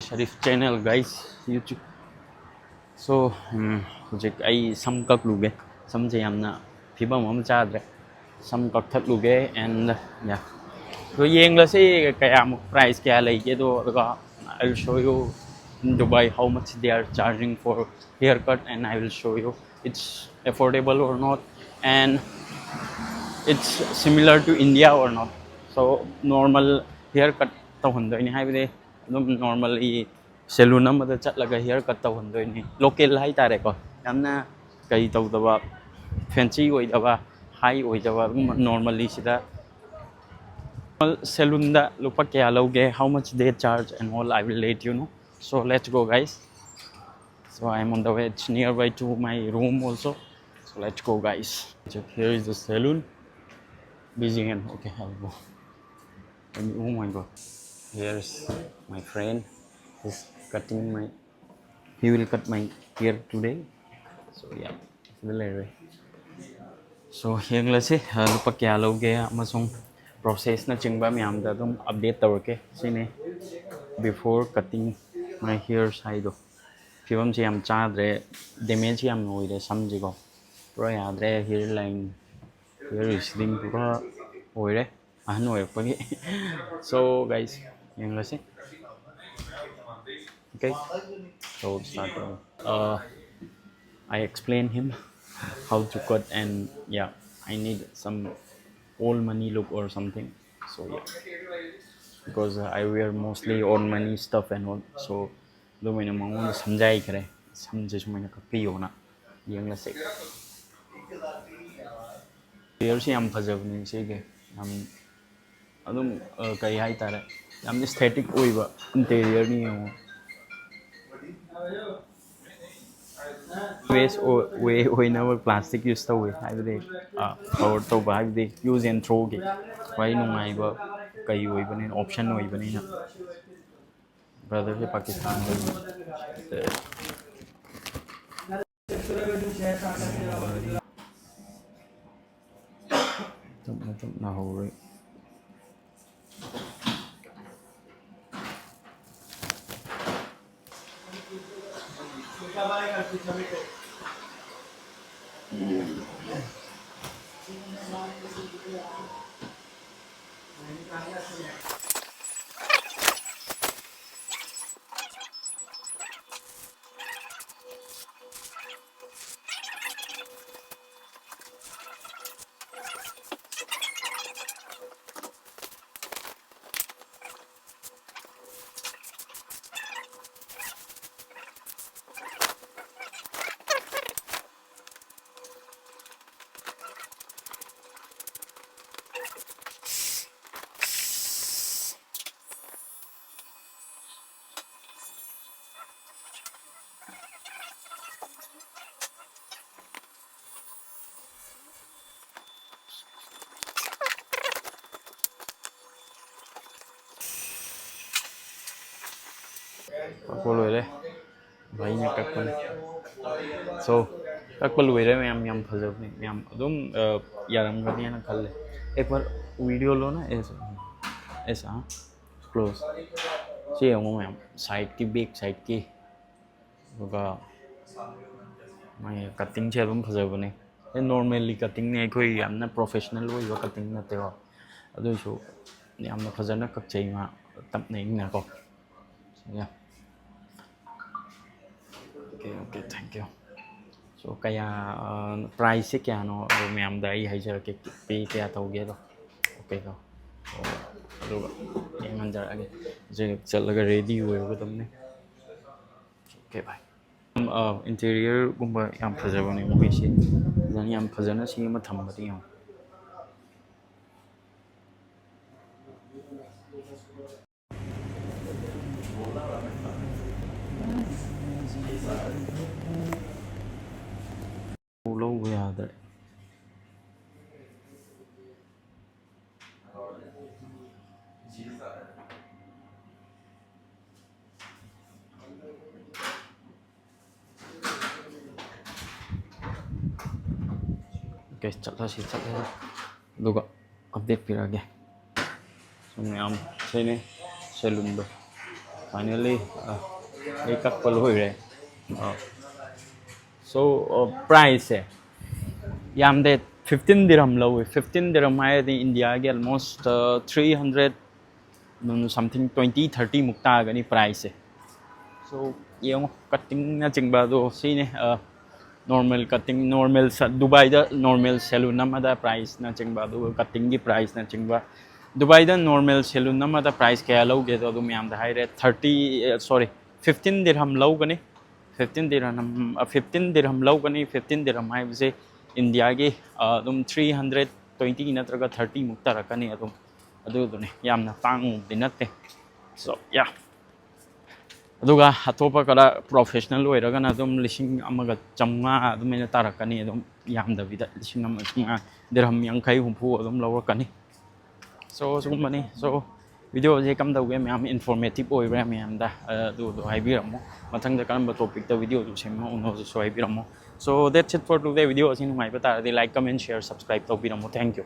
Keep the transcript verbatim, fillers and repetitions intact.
Sharif channel, guys, YouTube. So, ꯎꯝ, ꯍꯧꯖꯤꯛ ꯑꯩ ꯁꯝ ꯀꯛꯂꯨꯒꯦ꯫ ꯁꯝꯁꯦ ꯌꯥꯝꯅ ꯐꯤꯕꯝ ꯑꯃ ꯆꯥꯗ꯭ꯔꯦ꯫ ꯁꯝ ꯀꯛꯊꯠꯂꯨꯒꯦ and, yeah. ꯑꯗꯣ ꯌꯦꯡꯂꯁꯤ ꯀꯌꯥꯃꯨꯛ, price ꯀꯌꯥ ꯂꯩꯒꯦꯗꯣ, ꯑꯗꯨꯒ I will show you in Dubai how much they are charging for haircut, and I will show you it's affordable or not, and it's similar to India or not. So normal haircut ꯇꯧꯍꯟꯗꯣꯏꯅꯤ, ꯍꯥꯏꯕꯗꯤ ꯑꯗꯨꯝ normally salon ꯑꯃꯗ ꯆꯠꯂꯒ haircut ꯇꯧꯍꯟꯗꯣꯏꯅꯤ, local ꯍꯥꯏꯇꯥꯔꯦꯀꯣ꯫ ꯌꯥꯝꯅ ꯀꯩ ꯇꯧꯗꯕ, fancy ꯑꯣꯏꯗꯕ, high ꯑꯣꯏꯗꯕ, ꯑꯗꯨꯝ normally ꯁꯤꯗ꯫ Salon ꯗ ꯂꯨꯄꯥ ꯀꯌꯥ ꯂꯧꯒꯦ, how much they charge and all, I will let you know. So let's go, guys. So I am on the way. It's nearby to my room also. So let's go, guys. Check, here is the salon. Busy and okay, I'll go. And oh my God, here's my friend. He's cutting my, he will cut my hair today. So yeah, ꯁꯤꯗ ꯂꯩꯔꯦ꯫ So ꯌꯦꯡꯂꯁꯤ, ꯑ, ꯂꯨꯄꯥ ꯀꯌꯥ ꯂꯧꯒꯦ ꯑꯃꯁꯨꯡ process ꯅꯆꯤꯡꯕ ꯃꯌꯥꯝꯗ ꯑꯗꯨꯝ update ꯇꯧꯔꯛꯀꯦ꯫ ꯁꯤꯅꯤ before cutting my hairs ꯍꯥꯏꯗꯣ꯫ ꯐꯤꯕꯝꯁꯦ ꯌꯥꯝ ꯆꯥꯗ꯭ꯔꯦ, damage ꯌꯥꯝ ꯑꯣꯏꯔꯦ ꯁꯝꯁꯤꯀꯣ꯫ ꯄꯨꯔꯥ ꯌꯥꯗ꯭ꯔꯦ, hair line, hair receding ꯄꯨꯔꯥ ꯑꯣꯏꯔꯦ ꯑꯍꯟ ꯑꯣꯏꯔꯛꯄꯒꯤ꯫ So guys, ꯌꯦꯡꯂꯁꯤ꯫ Okay, so start. Uh, I explain him how to cut, and yeah, I need some old money look or something. So yeah, because I wear mostly old money stuff and all. So ꯑꯗꯨꯃꯥꯏꯅ ꯃꯉꯣꯟꯗ ꯁꯝꯖꯥꯏꯈ꯭ꯔꯦ, ꯁꯝꯁꯦ ꯁꯨꯃꯥꯏꯅ ꯀꯛꯄꯤꯌꯣꯅ꯫ ꯌꯦꯡꯂꯁꯦ꯫ Interior ꯁꯤ ꯌꯥꯝ ꯐꯖꯕꯅꯦ ꯁꯤꯒꯤ, ꯌꯥꯝ ꯑꯗꯨꯝ, ꯑ, ꯀꯩ ꯍꯥꯏꯇꯥꯔꯦ, ꯌꯥꯝ aesthetic ꯑꯣꯏꯕ interior ꯅꯤ ꯌꯦꯡꯉꯣ꯫ Waste ꯑꯣꯏ-, way ꯑꯣꯏꯅꯕ plastic use ꯇꯧꯋꯦ, ꯍꯥꯏꯕꯗꯤ, ꯑ, cover ꯇꯧꯕ, ꯍꯥꯏꯕꯗꯤ use and throw ꯒꯤ꯫ ꯈ꯭ꯋꯥꯏ ꯅꯨꯡꯉꯥꯏꯕ ꯀꯩ ꯑꯣꯏꯕꯅꯤꯅ, option ꯑꯣꯏꯕꯅꯤꯅ꯫ Brother ꯁꯦ ꯄꯥꯀꯤꯁꯇꯥꯟꯗꯒꯤ꯫ ꯇꯞꯅ ꯇꯞꯅ ꯍꯧꯔꯦ꯫ ꯀꯛꯄ ꯂꯣꯏꯔꯦ꯫ ꯚꯥꯏꯅ ꯀꯛꯄꯅꯦ꯫ So, ꯀꯛꯄ ꯂꯣꯏꯔꯦ ꯃꯌꯥꯝ, ꯌꯥꯝ ꯐꯖꯕꯅꯦ ꯃꯌꯥꯝ꯫ ꯑꯗꯨꯝ, ꯑ, ꯌꯥꯔꯝꯒꯅꯤꯅ ꯈꯜꯂꯦ꯫ ꯑꯦ, ꯄꯔ वीडियो लो ना, ऐसा, ऐसा, close꯫ ꯁꯤ ꯌꯦꯡꯉꯣ ꯃꯌꯥꯝ, sideꯀꯤ, back sideꯀꯤ꯫ ꯑꯗꯨꯒ ꯃꯥꯒꯤ cuttingꯁꯦ ꯑꯗꯨꯝ ꯐꯖꯕꯅꯦ꯫ ꯑꯦ, normally cuttingꯅꯦ, ꯑꯩꯈꯣꯏ ꯌꯥꯝꯅ professional ꯑꯣꯏꯕ cutting ꯅꯠꯇꯦꯀꯣ꯫ ꯑꯗꯨꯏꯁꯨ ꯌꯥꯝꯅ ꯐꯖꯅ ꯀꯛꯆꯩ ꯃꯥ, ꯇꯞꯅ ꯏꯪꯅꯀꯣ꯫ Yeah. Okay, okay, thank you. So, ꯀꯌꯥ, ꯑ, priceꯁꯦ ꯀꯌꯥꯅꯣ ꯑꯗꯣ ꯃꯌꯥꯝꯗ ꯑꯩ ꯍꯥꯏꯖꯔꯛꯀꯦ, pay ꯀꯌꯥ ꯇꯧꯒꯦꯗꯣ꯫ Okay ꯀꯣ꯫ ꯑꯣ, ꯑꯗꯨꯒ ꯌꯦꯡꯍꯟꯖꯔꯛꯑꯒꯦ꯫ ꯍꯧꯖꯤꯛ ꯆꯠꯂꯒ ready ꯑꯣꯏꯔꯨꯒꯗꯕꯅꯦ꯫ Okay, bye. ꯑ, interiorꯒꯨꯝꯕ ꯌꯥꯝ ꯐꯖꯕꯅꯦ ꯃꯈꯣꯏꯁꯦ꯫ ꯐꯖꯅ, ꯌꯥꯝ ꯐꯖꯅ ꯁꯦꯝꯃ ꯊꯝꯕꯗꯤ ꯌꯦꯡꯉꯣ꯫ ꯂꯧꯕ ꯌꯥꯗ꯭ꯔꯦ꯫ Okay, ꯆꯠꯂꯁꯤ, ꯆꯠꯂꯁꯤ꯫ ꯑꯗꯨꯒ update ꯄꯤꯔꯛꯑꯒꯦ꯫ ꯁꯨꯝ ꯃꯌꯥꯝ ꯁꯤꯅꯤ saloonꯗꯣ꯫ Finally, ꯑ, ꯑꯩ ꯀꯛꯄ ꯂꯣꯏꯔꯦ꯫ So priceꯁꯦ ꯌꯥꯝꯗꯦ, fifteen dirham ꯂꯧꯋꯦ. Fifteen dirham ꯍꯥꯏꯔꯗꯤ ꯏꯟꯗꯤꯌꯥꯒꯤ almost three hundred, something twenty thirty ꯃꯨꯛ ꯇꯥꯒꯅꯤ priceꯁꯦ. So ꯌꯦꯡꯉꯣ, cuttingꯅꯆꯤꯡꯕ ꯑꯗꯣ ꯁꯤꯅꯦ, normal cutting, normal, ꯗꯨꯕꯥꯏꯗ normal salon ꯑꯃꯗ priceꯅꯆꯤꯡꯕ, ꯑꯗꯨꯒ cuttingꯒꯤ priceꯅꯆꯤꯡꯕ, ꯗꯨꯕꯥꯏꯗ normal salon ꯑꯃꯗ price ꯀꯌꯥ ꯂꯧꯒꯦꯗꯣ ꯑꯗꯨ ꯃꯌꯥꯝꯗ ꯍꯥꯏꯔꯦ. Thirty, sorry, fifteen dirham ꯂꯧꯒꯅꯤ. Fifteen dirham, fifteen dirham ꯂꯧꯒꯅꯤ. Fifteen dirham ꯍꯥꯏꯕꯁꯦ ꯏꯟꯗꯤꯌꯥꯒꯤ ꯑꯗꯨꯝ three hundred twenty ꯅꯠꯇ꯭ꯔꯒ thirty ꯃꯨꯛ ꯇꯥꯔꯛꯀꯅꯤ. ꯑꯗꯨꯝ ꯑꯗꯨꯗꯨꯅꯦ, ꯌꯥꯝꯅ ꯇꯥꯡꯕꯗꯤ ꯅꯠꯇꯦ. So yeah. ꯑꯗꯨꯒ ꯑꯇꯣꯞꯄ ꯈꯔ professional ꯑꯣꯏꯔꯒꯅ ꯑꯗꯨꯝ ꯂꯤꯁꯤꯡ ꯑꯃꯒ ꯆꯥꯝꯃꯉꯥ ꯑꯗꯨꯃꯥꯏꯅ ꯇꯥꯔꯛꯀꯅꯤ, ꯑꯗꯨꯝ ꯌꯥꯝꯗꯕꯤꯗ ꯂꯤꯁꯤꯡ ꯑꯃ ꯆꯥꯝꯃꯉꯥ, dirham ꯌꯥꯡꯈꯩ ꯍꯨꯝꯐꯨ ꯑꯗꯨꯝ ꯂꯧꯔꯛꯀꯅꯤ. So ꯁꯤꯒꯨꯝꯕꯅꯤ. So videoꯁꯦ ꯀꯝꯗꯧꯒꯦ, ꯃꯌꯥꯝ informative ꯑꯣꯏꯕ꯭ꯔꯥ ꯃꯌꯥꯝꯗ? ꯑꯗꯨꯗꯣ ꯍꯥꯏꯕꯤꯔꯝꯃꯣ. ꯃꯊꯪꯗ ꯀꯔꯝꯕ topicꯇ videoꯗꯨ ꯁꯦꯝꯃꯛꯎꯅꯣꯗꯨꯁꯨ ꯍꯥꯏꯕꯤꯔꯝꯃꯣ. So that's it for today. Video ꯑꯁꯤ ꯅꯨꯡꯉꯥꯏꯕ ꯇꯥꯔꯗꯤ like, comment, share, subscribe ꯇꯧꯕꯤꯔꯝꯃꯣ. Thank you.